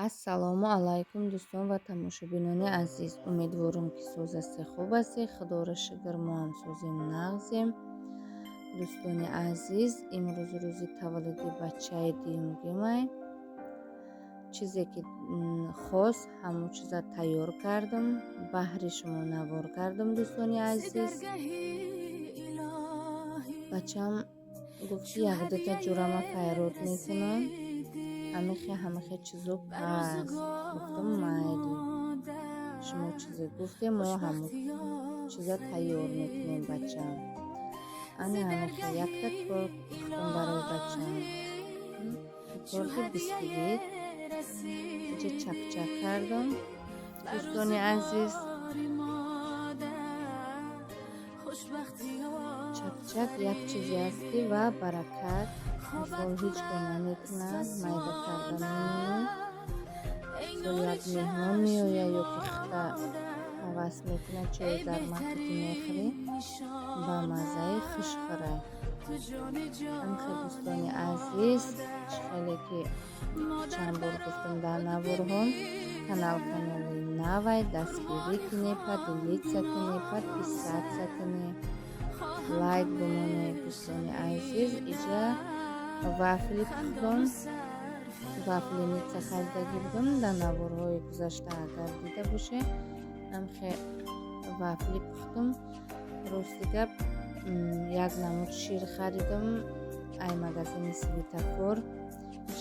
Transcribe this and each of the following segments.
Ассалому алайкум, дӯстон ва тамошобинони азиз. Умедворам, ки соз ҳастед, хуб ҳастед. Худоро шукр, мо ҳам созем, нағзем. Дӯстони азиз, имрӯз рӯзи таваллуди бачаи дуюмгимай. Чизе ки хост, ҳамон чиза тайёр кардам, баҳри шумо навор кардам, дӯстони азиз. Бачам гуфт, ки якдута ҷурама файрод мекунам, ҳамихе ҳамихе чизо паст. Гуфтам, майли, шумо чизе гуфтем, мо ҳамон чиза тайёр мекунем, бачам. Ана ҳамихе якта торт пухтам барои бачам, торти бисквит. Инҷа чакчак кардам, дӯстони азиз. Чакчак як чизе аст, ки ва баракат, мисол, ҳеҷ гоҳ намекунад, майда карда мемонад. Мисол, як меҳмон меояд ё ки хита ҳавас мекунад, чойи гармак ки мехӯрӣ, ба маззаи хуш хӯрад. Ҳамхел, дӯстони азиз, чӣ хеле ки чанд бор гуфтам дар наворҳо, канал канали навай, дастгирӣ кунед, поделиться кунед, подписаться кунед, лайк бимонед, дӯстони азиз. Иҷа вафли пухтам, вафленица харидагӣ будам дар наворҳои гузашта, агар дида бошед. Ҳамхе вафли пухтам. Рости гап, як намуд шир харидам ай магазини «Светофор»,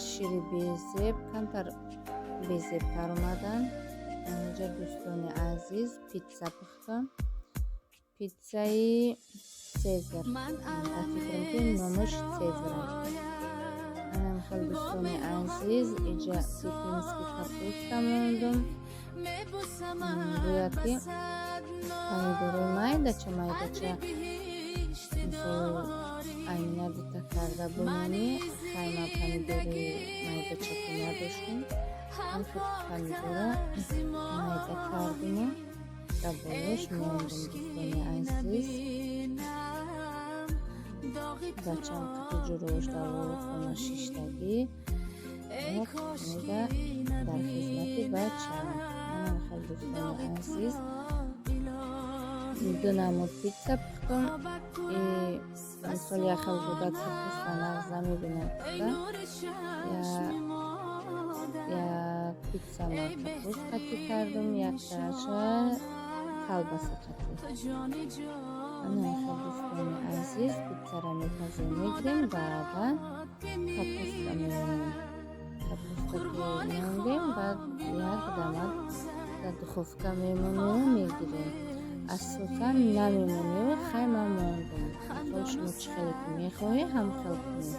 шири безеб, камтар безебтар омадан. Инҷа, дӯстони азиз, питса пухтам, питсаи Сезар, ба фикрам, ки номаш Сезар аст. Анам хел, дӯстони азиз, иҷа пекинский капуста мондум. Гӯяд, ки помидорои майдача майдача, мисол, аймина дута карда бимонӣ. Хайма помидори майдачаку надоштем, ҳамхел помидора майда кардиму дар болош мондум, дӯстони азиз. Бачам қати ҷурош дар хона шиштагӣ, омеда дар хизмати бачам. Хел, дӯстони азиз, ду намуд питса пухтам. Мисол, як хел буда капуста нағз намебинад, пухта як питса ма капуст қатӣ кардам, яктааша колбаса қатӣ. Ана хел, дӯстони азиз, питсара мепазем, мегирем, баъдан капуста мемонем. Капуста ки мондем, баъд як дамак дар духовка мемонему мегирем. Асосан намемонем, хай, ман мондум. Мисол, шумо чӣ хеле ки мехоҳед, ҳам хел кунед.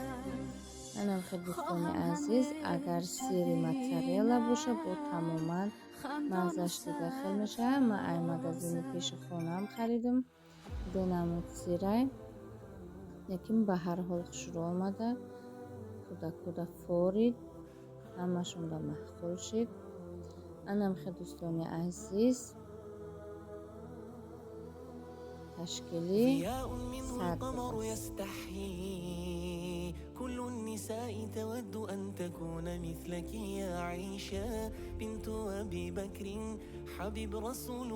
Анам хел, дӯстони азиз, агар сири моцарелла боша, бо тамоман маззаш дига хел мешавад. Ман ай магазини пеши хонаам харидам, ду намуд сирай, лекин ба ҳар ҳол хушрӯ омада, кӯдакуда форид, ҳамашонда маъқул шид. Анам хел, дӯстони азиз, ташкили ضياء منه сад القمر будааст. يستحيي كل النساء تود أن تكون مثلك يا عائشة بنت أبي بكر حبيب رسول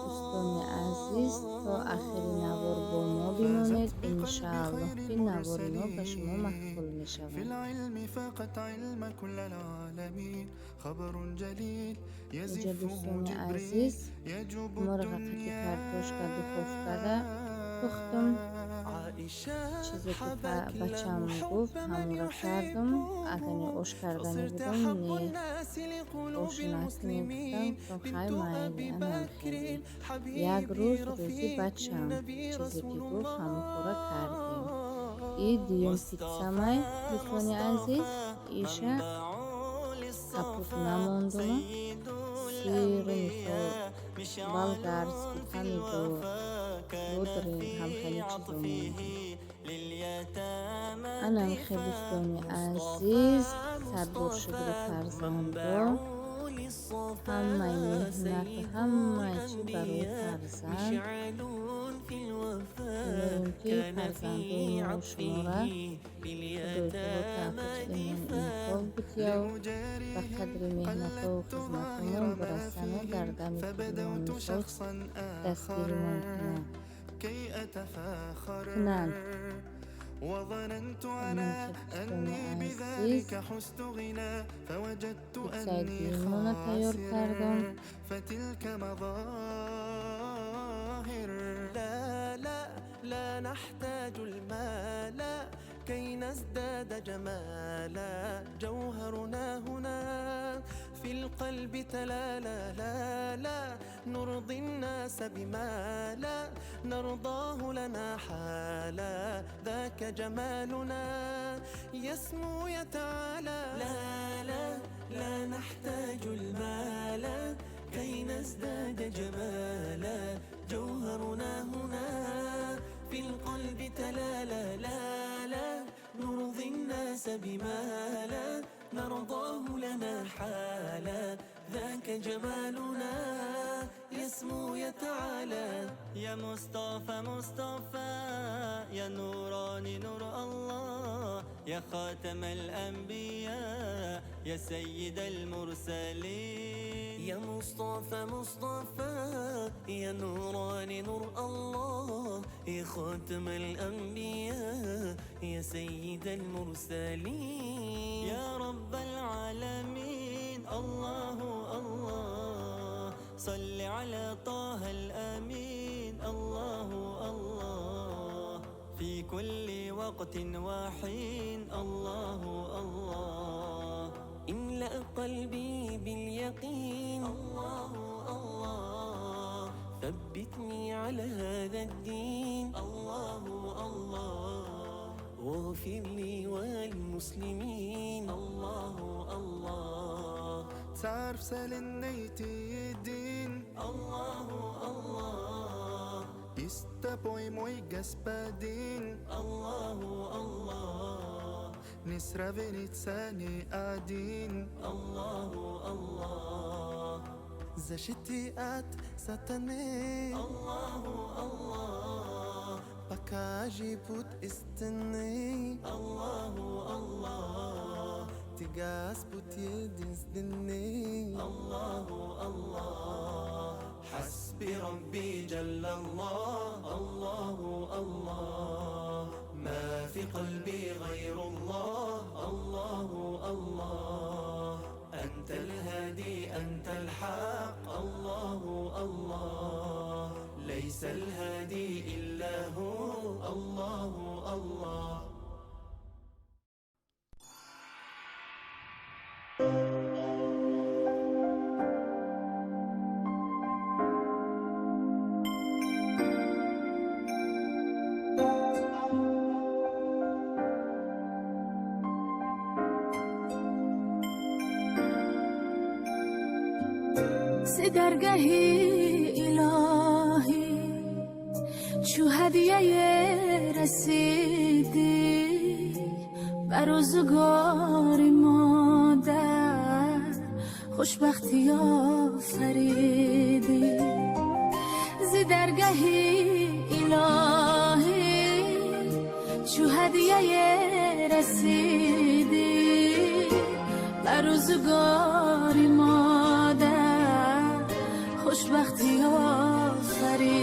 Дӯстони азиз, то ахири навор бо мо الله. бимонед. فازت بقلب Иншааллоҳ, خير ки навори мо ба шумо маъқул المرسلين في мешавад. العلم فاقت علم كل العالمين خبر جليل Инҷа, يزفه дӯстони جبريل азиз, يجوب мурға қати картошка духовкада пухтум. عائشة Чизе ки حبت бачам له гуфт, حب من ҳамонро кардам. يحبه Агани ош карданӣ فصرت будам, حب не, الناس لقلوب ош накунӣ, гуфтам. المسلمين Гуфтам, хай, بنت майли, أبي анам بكر хеле як حبيبي рӯз рӯзи رفيق бачам, النبي чизе ки رسول гуфт, ҳамон кора кардем. И الله дуюм питсамай, مصطفى дӯстони азиз, مصطفى иша منبع капуст للصفا намондуму سيد сиру, мисол, الأنبياء مشعل болгарский في помидор, الوفا كان бодринг, في ҳамхели чизо عطفه мондем. لليتامى Анам хел, دفاع дӯстони азиз, مصطفى сад бор шукри مصطفى фарзандо. منبع Ҳамаи меҳнату ҳамаи чӣ барои фарзанд. Меёрем, ки фарзандои мо шуморо Худои таоло тавфиқи имон инсоф битияв, ба қадри меҳнатову хизматумон бирасану дар дами فبدوت пирмон شخصا дастгиримон آخر كي أتفاخر кунанд. وظننت أنا أني Дӯстони بذلك азиз, حزت غنى فوجدت пиццаи أني дуюмона тайёр خاسر кардам. فتلك مظاهر. لا لا لا نحتاج المال كي نزداد جمالا، جوهرنا هنا في القلب تلالا. لا لا نرضي الناس بما لا نرضاه لنا حالا، ذاك جمالنا يسمو يتعالى. لا لا لا نحتاج المال كي نزداد جمالا، جوهرنا هنا في القلب تلالا. لا لا نرضي الناس بما لا نرضاه لنا حالا، ذاك جمالنا يسمو يتعالى. يا مصطفى مصطفى، يا نوراني نور الله، يا خاتم الأنبياء، يا سيد المرسلين. يا مصطفى مصطفى، يا نوراني نور الله، يا خاتم الأنبياء، يا سيد المرسلين. يا رب العالمين، الله الله، صل على طه الأمين، الله الله، في كل وقت وحين، الله الله. املأ قلبي باليقين، الله الله، ثبتني على هذا الدين، الله الله، واغفر لي وللمسلمين، الله الله. تعرف سالنيتي الدين الله الله. Истапой мой господин الله الله. Не сравнится ни один. الله الله. Защити от сатаны. الله الله. Покажи путь истины. الله الله. Ты Господь единственный. الله الله. حسبي ربي جل الله، الله الله، ما في قلبي غير الله، الله الله، أنت الهادي أنت الحق، الله الله، ليس الهادي إلا هو، الله الله. ز درگه الهی چو هدیه رسیدی بر روزگار مادر خوشبختی آفریدی. ز درگه الهی چو هدیه رسیدی بر روزگار مادر خوشبختی آفریدی.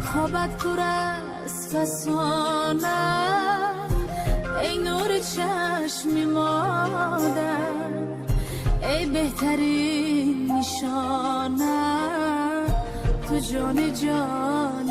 خوابت پر از فسانه ای نور چشم مادر، ای بهترین نشانه تو جان جان.